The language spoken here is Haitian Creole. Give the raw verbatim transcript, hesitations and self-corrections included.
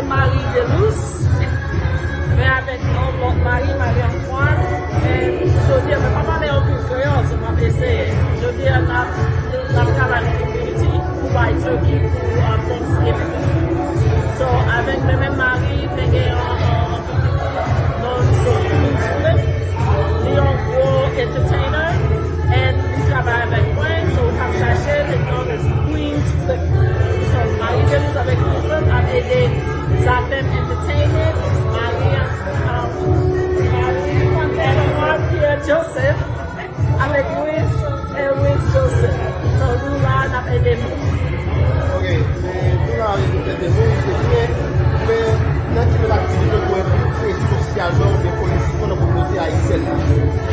Marie Delus, men avèk yon lòt Marie, Marie Antoine. E jodi a, mwen pa pale anpil kreyòl, so m ap eseye. Jodi a, n ap, n ap travay nan community pou bay turkey pou, uh, Thanksgiving. So, avèk mwen menm Marie, te gen yon, yon, yon pitit non, se Queen Split. Li yon gwo entertainer, and li travay avèk mwen, so ou ka chache, the girl is Queen Split. So, Marie Delus avèk Queen Split ap ede Zatem Entertainment, Marie, um, Marie Pierre Joseph, avèk Louis, Elwis Joseph. So, nou la, n ap ede moun. Ok, men nou la, nou ede moun, se byen, men nan ki lòt aktivite ou wè pou sosyalman oubyen politikman nan kominote ayisyèn la?